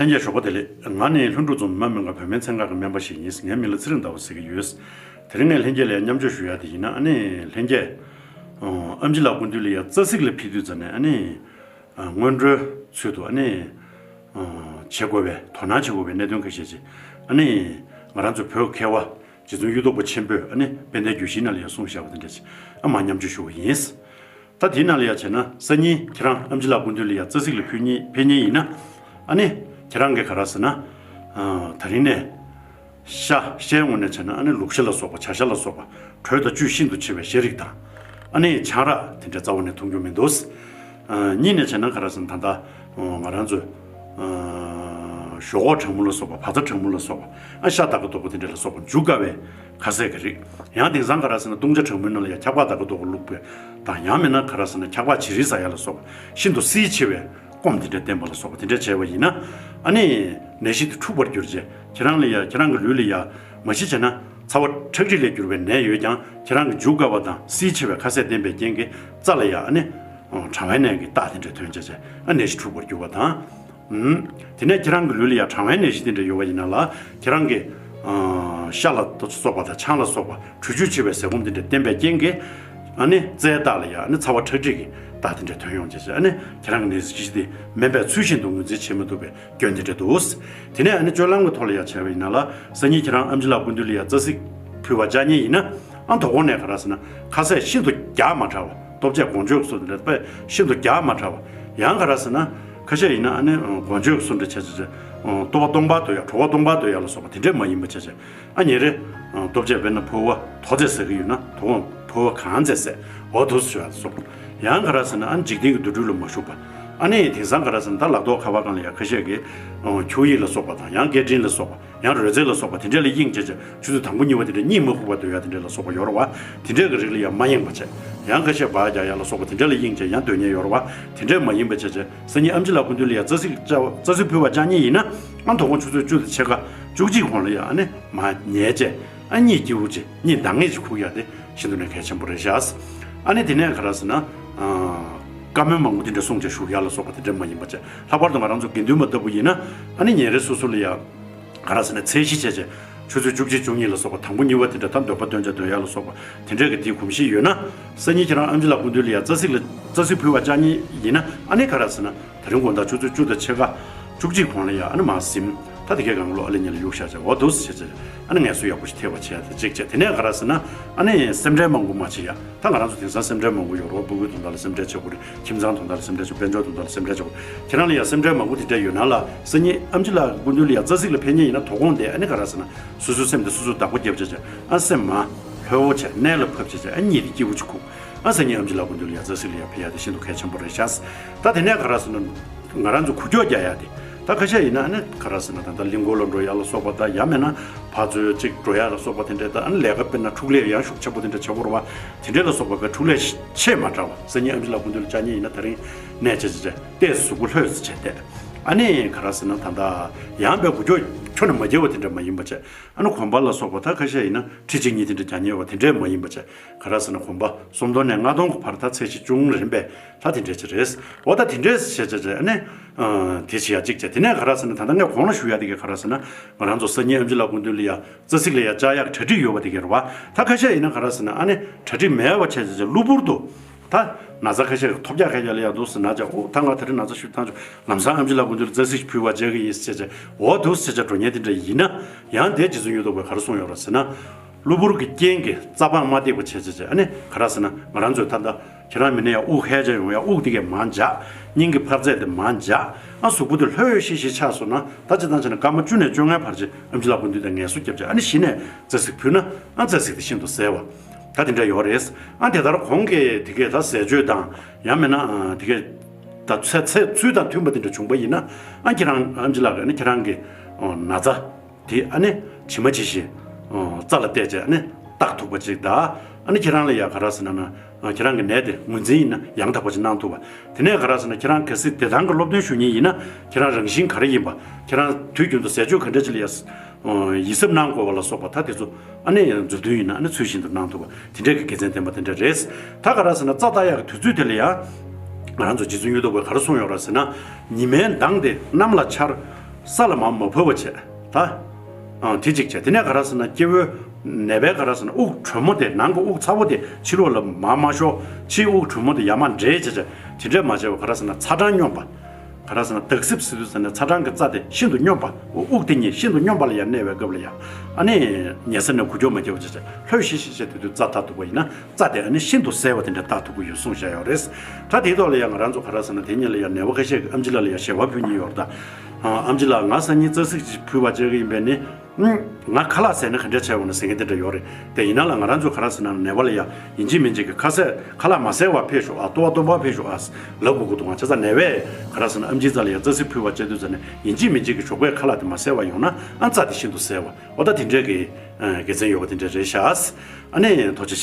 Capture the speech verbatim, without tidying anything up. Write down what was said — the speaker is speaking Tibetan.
ལྷན་རྒྱས་ཞོགས་པ་བདེ་ལེགས། ང་ནི་ལྷུན་གྲུབ་རྫོང་མི་དམངས་སྨན་ཁང་བོད་སྨན་ཚན་ཁང་གི་སྨན་པ་ཞིག་ཡིན། ངའི་མིང་ལ་ཚེ་རིང་ཟླ་བ་ཟེར་གྱི་ཡོད། དེ་རིང་ངས་ལྷན་རྒྱས་ལ་མཉམ་སྤྱོད་ཞུ་ཡ་དེ་ཡིན་ན། ཨ་ནི་ལྷན་རྒྱས་ཨམ་ཆི་ལགས་སྐུ་མདུན་ལ་ཡ་རྩ་གཟིགས་ལ་ཕེབས་དུས་ཙམ་ནས། ཨ་ནི་སྔོན་འགྲོའི་ཚུལ་དུ། ཨ་ནི་བྱེད་དགོས་པའི་དོ་སྣང་བྱེད་དགོས་པའི་གནད་དོན་ཁ་ཤས་ཅིག་ཨ་ནི་ང་རང་ཚོ་བོད་མཁས་པ་རྗེ་བཙུན་གཡུ་ཐོག་པ་ཆེན་པོས། ཨ་ནི་དཔལ་ལྡན་རྒྱུད་བཞིའི་ནང་ལ་ཡ་གསུངས་བཞག་པ་དེ་འདྲ་ཅིག་ཨ་མ་མཉམ་སྤྱོད་ཞུ་བ་ཡིན། ད་དེའི་ནང་ལ་ཡ་བྱས་ན། སང་ཉིན་ཁྱེད་རང་ཨམ་ཆི་ལགས་སྐུ་མདུན་ལ་ཡ་རྩ་གཟིགས་ལ་ཕེབས་མཁན་ཕེབས་མཁན་ཡིན་ན། ཨ་ནི་ཁྱེད་རང་གིས་ག་རེ་ཟེར་ན། ཨ། ད་རིང་ནས་ཤ། ཤའི་ངོས་ནས་བྱས་ན། ཨ་ནི་ལུག་ཤ་ལ་སོགས་པ། བྱ་ཤ་ལ་སོགས་པ། དྲོད་དང་བཅུད་ཤིན་ཏུ་ཆེ་བའི་ཤ་རིགས་དང་། ཨ་ནི་ཆང་རག་དེ་འདྲ་རྩ་བ་ནས་འཐུང་རྒྱུ་མི་འདུག་ཨ། གཉིས་ནས་བྱས་ན་ག་རེ་ཟེར་ན། ད་ལྟ་ང་རང་ཚོས། ཨ། ཞོག་ཁོག་གྲང་མོ་ལ་སོགས་པ། བག་ཚ་གྲང་མོ་ལ་སོགས་པ། ཨ། ཤ་དག་གི་དོག་པོ་དེ་འདྲ་ལ་སོགས་པ་འཇུ་དཀའ་བའི་ཁ་ཟས་ཀྱི་རིགས། ཡང་དེང་སང་ག་རེ་ཟེར་ན། བཏུང་བྱ་གྲང་མོའི་ནང་ལ་ཡ་འཁྱག་པ་དག་གི་དོག་པོ་བླུགས་པའི་དང་། ཡང་མིན་ན་ག་རེ་ཟེར་ན། འཁྱག་པ་བྱི་རིལ་ཟ་ཡ་ལ་སོགས་པ། ཤིན་ཏུ་བསིལ་ཆེ་བའི་སྐོམ་དེ་འདྲ་བསྟེན་པ་ལ་སོགས་པ་དེ་འདྲ་བྱས་པ་ཡིན་ན། ཨ་ནི་ནད་གཞི་དེ་འཁྲུགས་པར་གྱུར་རྗེས། ཁྱེད་རང་ལ་ཡ། ཁྱེད་རང་གི་ལུས་ལ་ཡ། མ་གཞི་བྱས་ན་ཚ་བ་ཁྲག་མཁྲིས་ལས་གྱུར་པའི་ནད་ཡོད་ཀྱང་། ཁྱེད་རང་གི་འཇུ་དཀའ་བ་དང་བསིལ་ཆེ་བའི་ཁ་ཟས་བསྟེན་པའི་རྐྱེན་གྱིས་རྩ་ལ་ཡ། ཨ་ནི་གྲང་བའི་ནད་ཀྱི་རྟགས་དེ་འདྲ་ཐོན་བྱས་བྱས། ཨ། ནད་གཞི་འཁྲུགས་པར་གྱུར་པ་དང་། ཨུམ། དེ་ནས་ཁྱེད་རང་གི་ལུས་ལ་ཡ་གྲང་བའི་ནད་གཞི་དེ་འདྲ་ཡོད་པ་ཡིན་ན་ལ། ཁྱེད་རང་གི། ཨ། ཤ་ལ་སོགས་པ་དང་ཆང་ལ་སོགས་པ་དྲོད་བཅུད་ཆེ་བའི་ཟས་སྐོམ་དེ་འདྲ་བསྟེན་པའི་རྐྱེན་གྱིས། ཨ་ནི་རྩའི་རྟགས་ལ་ཡ། ཨ་ནི་ཚ་བ་ཁྲག་མཁྲིས་ཀྱི་རྟགས་དེ་འདྲ་ཐོན་ཡོང་བྱས་བྱས། ཨ་ནི་ཁྱེད་རང་གི་ནད་གཞི་དེ་སྨན་པས་ཚུལ་བཞིན་དུ་ངོས་འཛིན་བྱེད་མི་ཐུབ་པའི་སྐྱོན་དེ་འདྲ་འདུག་དེ་ནས་ཨ་ནི་སྤྱོད་ལམ་གྱི་ཐོག་ལ་ཡ་བྱས་པ་ཡིན་ན་ལ། སང་ཉིན་ཁྱེད་རང་ཨམ་ཆི་ལགས་སྐུ་མདུན་ལ་ཡ་རྩ་གཟིགས་ཕུལ་བར་བཅར་མཁན་ཡིན་ན། ཨ། དོ་དགོང་ནས་ག་རེ་ཟེར་ན། ཁ་ཟས་ཤིན་ཏུ་རྒྱགས་མ་དྲགས་པ། ལྟོ་ཆས་གོང་འཇུག་སོགས་དེ་འདྲ་དཔེ་ཤིན་ཏུ་རྒྱགས་མ་དྲགས་པ། ཡང་ག་རེ་ཟེར་ན། ཁ་ཤས་ཡིན་ན་ཨ་ནི་གོང་འཇུག་སོགས་འདྲ་བྱས་བྱས་བྱས། ལྟོ་བ་སྟོང་པར་སྡོད་ཡ། བྲོ་བ་སྟོང་པར་སྡོད་ཡ་ལ་སོགས་པ་དེ་འདྲས་མ་ཡིན་པ་བྱས་བྱས། ཨ། ཉིན་རེ་ལྟོ་ཆས་དཔེར་ན་ཕོ་བ་དོ་ཙམ་ཟ་གི་ཡོད་ན། དོ་དགོང་ཕོ་བ་གང་ཙམ་ཟས། འོ་དེ་ཚོ་ཡ་ལ་སོགས་པ། ཡང་ག་རེ་ཟེར་ན། ཨ། འཇིག་རྟེན་གྱི་འདུ་འགྲོས་ལ་མ་ཞུགས་པ། ཨ་ནི་དེང་སང་ག་རེ་ཟེར་ན། ད་ལག་ཐོག་ཁ་པར་སྒང་ལ་ཡ་ཁ་ཤས་ཀྱིས། ཨ། འཁྱུག་ཡིག་ལ་སོགས་པ་དང་། ཡང་སྐད་འཕྲིན་ལ་སོགས་པ། ཡང་རོལ་རྩེད་ལ་སོགས་པ་དེ་འདྲས་ལ་གཡེང་བྱས་བྱས། ཆུ་ཚོད་དང་པོ་གཉིས་པ་དེ་འདྲས་གཉིད་མ་ཁུག་པར་སྡོད་ཡ་དེ་འདྲས་ལ་སོགས་པ་ཡོད་རེད་བ། དེ་འདྲས་ཀྱི་རིགས་ལ་ཡ་མ་གཡེང་པ་བྱས། ཡང་ཁ་ཤས་སྦ་རྒྱག་ཡ་ལ་སོགས་པ་དེ་འདྲས་ལ་གཡེང་བྱས་ཡང་སྡོད་མཁན་ཡོད་རེད་བ། དེ་འདྲས་མ་ཡིན་པ་བྱས་བྱས། སང་ཉིན་ཨམ་ཆི་ལགས་སྐུ་མདུན་ལ་ཡ་རྩ་གཟིགས་བཅར་བ། རྩ་གཟིགས་ཕུལ་བར་བཅར་མཁན་ཡིན་ན། ཨ། དོ་དགོང་ཆུ་ཚོད་བཅུ་དང་ཕྱེད་ཀ། བཅུ་གཅིག་གོང་ལ་ཡ། ཨ་ནི་མར་ཉལ་བྱས། ཨ། གཉིད་སྐྱིད་པོ་ཅིག་གཉིད་འདང་ངེས་ཅིག་ཁུག་ཡ་དེ་ཤིན་ཏུ་ནས་གལ་ཆེན་པོ་རེད་ཤག་ཨ་ནི་དེ་ནས་ག་རེ་ཟེར་ན། ཨ། བཀའ་མོལ་མང་པོ་དེ་འདྲ་གསུང་བྱས་བཞུགས་ཡ་ལ་སོགས་པ་དེ་འདྲ་མ་ཡིན་པ་བྱས། ལྷག་པར་དུ་ང་རང་ཚོ་དགེ་འདུན་པ་ལྟ་བུ་ཡིན་ན། ཨ་ནི་ཉིན་རེ་སོ་སོ་ལ་ཡ། ག་རེ་ཟེར་ན། ཚད་གཞི་བྱས་བྱས། ཆུ་ཚོད་བཅུ་གཅིག་བཅུ་གཉིས་ལ་སོགས་པ། དང་པོ་གཉིས་པ་དེ་འདྲ། ད་འདོད་པ་འདོན་བྱས་སྡོད་ཡ་ལ་སོགས་པ་དེ་འདྲས་ཀྱི་དེའི་གོམས་གཤིས་ཡོད་ན། སང་ཉིན་ཁྱེད་རང་ཨམ་ཆི་ལགས་སྐུ་མདུན་ལ་ཡ་རྩ་གཟིགས་ལ། རྩ་གཟིགས་ཕུལ་བར་བཅར་མཁན་ཡིན་ན། ཨ་ནི་ག་རེ་ཟེར་ན། དེ་རིང་དགོང་དག་ཆུ་ཚོད་བཅུ་དང་ཕྱེད་ཀ། བཅུ་གཅིག་གོང་ལ་ཡ། ཨ་ནི་མར་གཟིམ། ད་དེ་གའི་སྒང་ལོགས་ཨ་ལེ་ཉལ་ལ་གཡུག་བཞག་བྱས། འོ་དེ་ཚོ་བྱས་བྱས། ཨ་ནི་ངལ་གསོ་ཡག་པོ་ཞིག་ཐེབས་པ་བྱས་ཏེ་གཅིག་བྱས། དེ་ནས་ག་རེ་ཟེར་ན། ཨ་ནི་སེམས་ཁྲལ་མང་པོ་མ་བྱེད་ཡ། ད་ང་རང་ཚོ་དེང་སང་སེམས་ཁྲལ་མང་པོ་ཡོད་རེད་བ། སྤུ་གུའི་དོན་དག་ལ་སེམས་ཁྲལ་བྱེད་དགོས་རེད། ཁྱིམ་ཚང་དོན་དག་ལ་སེམས་ཁྲལ་བྱེད། དཔལ་འབྱོར་དོན་དག་ལ་སེམས་ཁྲལ་བྱེད་དགོས། ཁྱེད་རང་ལ་ཡ་སེམས་ཁྲལ་མང་པོ་དེ་འདྲ་ཡོད་ན་ལ། སང་ཉིན་ཨམ་ཆི་ལགས་སྐུ་མདུན་ལ་ཡ་རྩ་གཟིགས་ལ་ཕེབས་མཁན་ཡིན་ན། དོ་དགོང་དེ་ཨ་ནི་ག་རེ་ཟེར་ན། སོ་སོའི་སེམས་དེ་སོ་སོས་བདག་པོ་རྒྱབ་བྱས་བྱས། ཨ། སེམས་མ་ལྷོད་པོ་བྱས། གནད་ལ་ཕབ་བྱས་བྱས། ཨ། གཉིད་དེ་སྐྱིད་པོ་ཅིག་ཁུག་ཨ། སང་ཉིན་ཨམ་ཆི་ལགས་སྐུ་མདུན་ལ་ཡ་རྩ་གཟིགས་ལ་ཡ་ཕེབས་ཡ་དེ་ཤིན་ཏུ་གལ་ཆེན་པོ་རེད་ཤག་ད་དེ་ནས་ག་རེ་ཟེར་ན། ང་རང་ཚོ་འགུལ་སྐྱོད་རྒྱག་ཡ་དེ། ད་ཁ་ཤས་ཡིན་ན་ཨ་ནི་ག་རེ་ཟེར་ན། ད་ལྟ་གླིང་སྐོར་ལ་འགྲོ་ཡ་ལ་སོགས་པ་དང་། ཡང་མིན་ན་ཕར་ཚུར་ཅིག་འགྲོ་ཡ་ལ་སོགས་པ་དེ་འདྲས་དང་། ཨ་ནི་ལས་ཀ་དཔེར་ན་འཕྲོ་ལས་ཡང་ཤུགས་ཆེན་པོ་དེ་འདྲ་བྱེད་དགོས་རེད་བ། དེ་འདྲས་ལ་སོགས་པ་གི་འཕྲོ་ལས་ཆེས་མ་དྲགས་པ། སང་ཉིན་ཨམ་ཆི་ལགས་སྐུ་མདུན་ལ་བཅར་མཁན་ཡིན་ན། དེ་རིང་ནས་བྱས་བྱས་བྱས་ཏོག་ཙམ་གཟུགས་པོ་ལྷོད་ཙམ་བྱས་ཏེ། ཨ་ནི་ག་རེ་ཟེར་ན། ད་ལྟ་ཡང་དཔེ་འགུལ་སྐྱོད་ཁྱོན་ནས་མ་བྱས་པ་དེ་འདྲ་མ་ཡིན་པ་བྱས། ཨ་ནི་གོམ་པ་ལ་སོགས་པ་ད་ཁ་ཤས་ཡིན་ན་ཁྲི་གཅིག་གཉིས་དེ་འདྲ་རྒྱག་མཁན་ཡོད་པ་དེ་འདྲས་མ་ཡིན་པ་བྱས། ག་རེ་ཟེར་ན། གོམ་པ་སུམ་སྟོང་ནས་ལྔ་སྟོང་གི་བར། ད་ཚད་གཞི་ཅུང་རིམ་པས་ད་དེ་འདྲས་ཅིག་རེད། འོ་ད་དེ་འདྲས་བྱས་བྱས་བྱས། ཨ་ནི་ཨ་དེ་བྱེད་ཡ་གཅིག་བྱས། དེ་ནས་ག་རེ་ཟེར་ན། ད་ལྟ་ངས་གོང་ལ་ཞུ་ཡ་དེ་ག་རེ་ཟེར་ན། ང་རང་ཚོ་སང་ཉིན་ཨམ་ཆི་ལགས་སྐུ་མདུན་ལ་ཡ་རྩ་གཟིགས་ལ་ཡ་བཅར་ཡག་གྲ་སྒྲིག་ཡོད་པ་དེ་ག་རེད་བ། ད་ཁ་ཤས་ཡིན་ན་ག་རེ་ཟེར་ན། ཨ་ནི་གྲ་སྒྲིག་མེད་པ་བྱས་བྱས་བྱས། གློ་བུར་དུ། ད་ན་ཚ་ཁ་ཤས་ཐོལ་རྒྱག་ཁ་ཤས་ལ་ཡ་འདུག་ཟེར་ན། ཅག་ཨོ་ད་ང་དེ་རིང་ན་ཚ་ཞིག་བཏང་བྱུང་། ལམ་སང་ཨམ་ཆི་ལགས་སྐུ་མདུན་ལ་རྩ་གཟིགས་ཕུལ་བར་བཅར་གི་ཡིན་ཟེར་བྱས་བྱས། འོ་འདུག་ཟེར་བྱས་འགྲོ་མཁན་དེ་འདྲ་ཡིན་ན། ཡང་དེ་རྗེ་བཙུན་གཡུ་ཐོག་པས་ག་རེ་གསུངས་ཡོད་རེད་ཟེར་ན། གློ་བུར་གྱི་རྐྱེན་གྱིས་རྩ་དཔང་མ་བཏེགས་པ་བྱས་བྱས་བྱས། ཨ་ནི་ག་རེ་ཟེར་ན། ང་རང་ཚོས་ད་ལྟ་ཁྱེད་རང་མི་ནས་ཡང་དབུགས་ཧལ་བྱས་ཡོང་ཡ། དབུགས་དེ་གས་མར་འཇགས། སྙིང་གི་འཕར་རྩ་དེ་མར་འཇགས། ཨ། གཟུགས་པོ་དེ་ལྷོད་ཤིག་ཤིག་ཆགས་སོང་ན། ད་སྤྱིར་བཏང་བྱས་ན་སྐར་མ་བཅུ་ནས་བཅོ་ལྔའི་བར་ཅིག་ཨམ་ཆི་ལགས་སྐུ་མདུན་དང་ངལ་གསོ་བརྒྱབ་བྱས། ཨ་ནི་གཞི་ནས་རྩ་གཟིགས་ཕུལ་ན། ཨ། རྩ་གཟིགས་དེ་ཤིན་ཏུ་གསལ་བ་ད་དེ་འདྲ་ཡོད་རེད། ཨ། དེ་ལྟར་གོང་གི་དེ་གས་ད་ཟས་སྤྱོད་དང་། ཡང་མིན་ན་ཨ་དེ་གས་ད་ཚོད་ཚོད་ཚུལ་དང་མཐུན་པ་དེ་འདྲ་བྱུང་པ་ཡིན་ན། ཨ། ཁྱེད་རང་ཨམ་ཆི་ལགས་ཀྱིས་ཨ་ནི་ཁྱེད་རང་གི་ཨ་ན་ཚ་དེ་ཨ་ནི་ཇི་མ་ཇི་བཞིན་ཨ་རྩ་ལ་གཏད་བྱས། ཨ་ནི་བརྟག་ཐུབ་པ་ཅིག་དང་། ཨ་ནི་ཁྱེད་རང་ལ་ཡ་ག་རེ་ཟེར་ན་ན། ཨ། ཁྱེད་རང་གི་ནད་དེ་ངོས་འཛིན་ཡིན་ན་ཡང་དག་པ་ཅིག་གནང་ཐུབ་པ། དེ་ནས་ག་རེ་ཟེར་ན། ཁྱེད་རང་གལ་སྲིད་བདེ་ཐང་གི་སློབ་སྟོན་ཞུ་མཁན་ཡིན་ན། ཁྱེད་རང་རང་བཞིན་ག་རེ་ཡིན་པ། ཁྱེད་རང་དུས་རྒྱུན་དུ་ཟས་སྤྱོད་ག་འདྲ་ཅིག་ལ་ཡ་ཡིད་གཟབ་གནང་དགོས་པ་ལ་སོགས་པ། ད་དེ་ཚོ་ཨ་ནི་མཛུབ་སྟོན་ཡིན་ན་ཨ་ནི་ཚུལ་བཞིན་དུ་གནང་ཐུབ་པ། དེ་འདྲའི་གི་དགེ་མཚན་ལྡན་པ་དེ་འདྲ་རེད། ད་ག་རེ་ཟེར་ན། རྩ་བལྟ་ཡག་གི་དུས་ཚོད་དེ་ལ་ཡང་ང་རང་ཚོ་རྗེ་བཙུན་གཡུ་ཐོག་པས་ག་རེ་གསུངས་ཡོད་རེད་ཟེར་ན། ཉི་མའི་མདངས་དེ་གནམ་ལ་འཆར། ས་ལ་མར་མ་བབས་པ་བྱས་ད། ཨང་དེ་གཅིག་བྱས། དེ་ནས་ག་རེ་ཟེར་ན་སྐྱེ་བོའི་ནད་པའི་ག་རེ་ཟེར་ན་དབུགས་དྲོན་མོ་དེ་ནང་གི་དབུགས་ཚ་བོ་དེ་ཕྱི་ལོགས་ལ་མར་མ་ཤོར། ཕྱིའི་དབུགས་དྲོན་མོ་དེ་ཡར་མར་འདྲེས་བྱས་བྱས། དེ་འདྲས་མ་བྱས་པ་ག་རེ་ཟེར་ན་ཚ་གྲང་སྙོམས་པ། ག་རེ་ཟེར་ན་ཌག་སིབ་ཟེར་དུས་ཙ་ནས་ཚ་གྲང་གི་རྩ་དེ་ཤིན་ཏུ་སྙོམས་པ། དབུགས་དེ་གཉིས་ཤིན་ཏུ་སྙོམས་པ་ལ་ཡང་གནས་པའི་སྐབས་ལ་ཡང་ཨ་ནི་ཉལ་ས་ནས་འགུལ་སྐྱོད་མ་བྱས་པ་བྱས་བྱས་ལྷོད་ཤིག་ཤིག་བྱས་དེ་དུས་རྩ་ལྟ་ཐུབ་པ་ཡིན་ན་རྩ་དེ་ཨ་ནི་ཤིན་ཏུ་གསལ་བ་དེ་འདྲ་ལྟ་ཐུབ་ཀྱི་ཡོད་གསུངས་བཞག་ཡོད་རེད། ད་དེའི་ཐོག་ལ་ཡང་ང་རང་ཚོ་ག་རེ་ཟེར་ན་དེ་གཉིས་ལ་ཡང་ནད་པ་ཁ་ཤས་ཀྱིས་ཨམ་ཆི་ལགས་ལ་ཡང་ཞལ་པར་ཕུལ་མཁན་ཡོད་རེད་ད། ཨ་ཨམ་ཆི་ལགས་ང་སང་ཉིན་རྩ་ཚིག་ཅིག་ཕུལ་བ་བྱེད་ཀྱི་ཡིན་པས་ནི། ཨུམ། ང་ཁ་ལག་ཟས་ན་ག་འདྲ་བྱས་འོང་ན་ཟེར་མཁན་དེ་འདྲ་ཡོད་རེད་དེ། ཡིན་ན་ལ་ང་རང་ཚོ་ག་རེ་ཟེར་ན་ནད་པ་ལ་ཡ་ཡིན་གཅིག་མིན་གཅིག་གི་ཁ་ཟས་ཁ་ལག་མ་ཟས་པར་ཕེབས་ཤོག་ཨ། ལྟོ་བ་སྟོང་པར་ཕེབས་ཤོག་ཨ་ལབ་དགོས་ཀྱི་འདུག་ང་བྱས་ཙང་ནད་པས་ག་རེ་ཟེར་ན་ཨམ་ཆིའི་རྩ་ལ་ཡ་རྩ་ཚིག་ཕུལ་བ་བྱས་དུས་ཙ་ནས་ཡིན་གཅིག་མིན་གཅིག་གི་ཞོགས་པའི་ཁ་ལག་དེ་མ་ཟས་པར་ཡོང་ན་ཨ་རྩ་དེ་ཤིན་ཏུ་གསལ་བ་འོ་ད་དེ་འདྲའི་གི་དགེ་མཚན་ཡོད་པ་དེ་འདྲ་རེད་ཤག་ཨ་ནི་ཐུགས་རྗེ་ཆེ།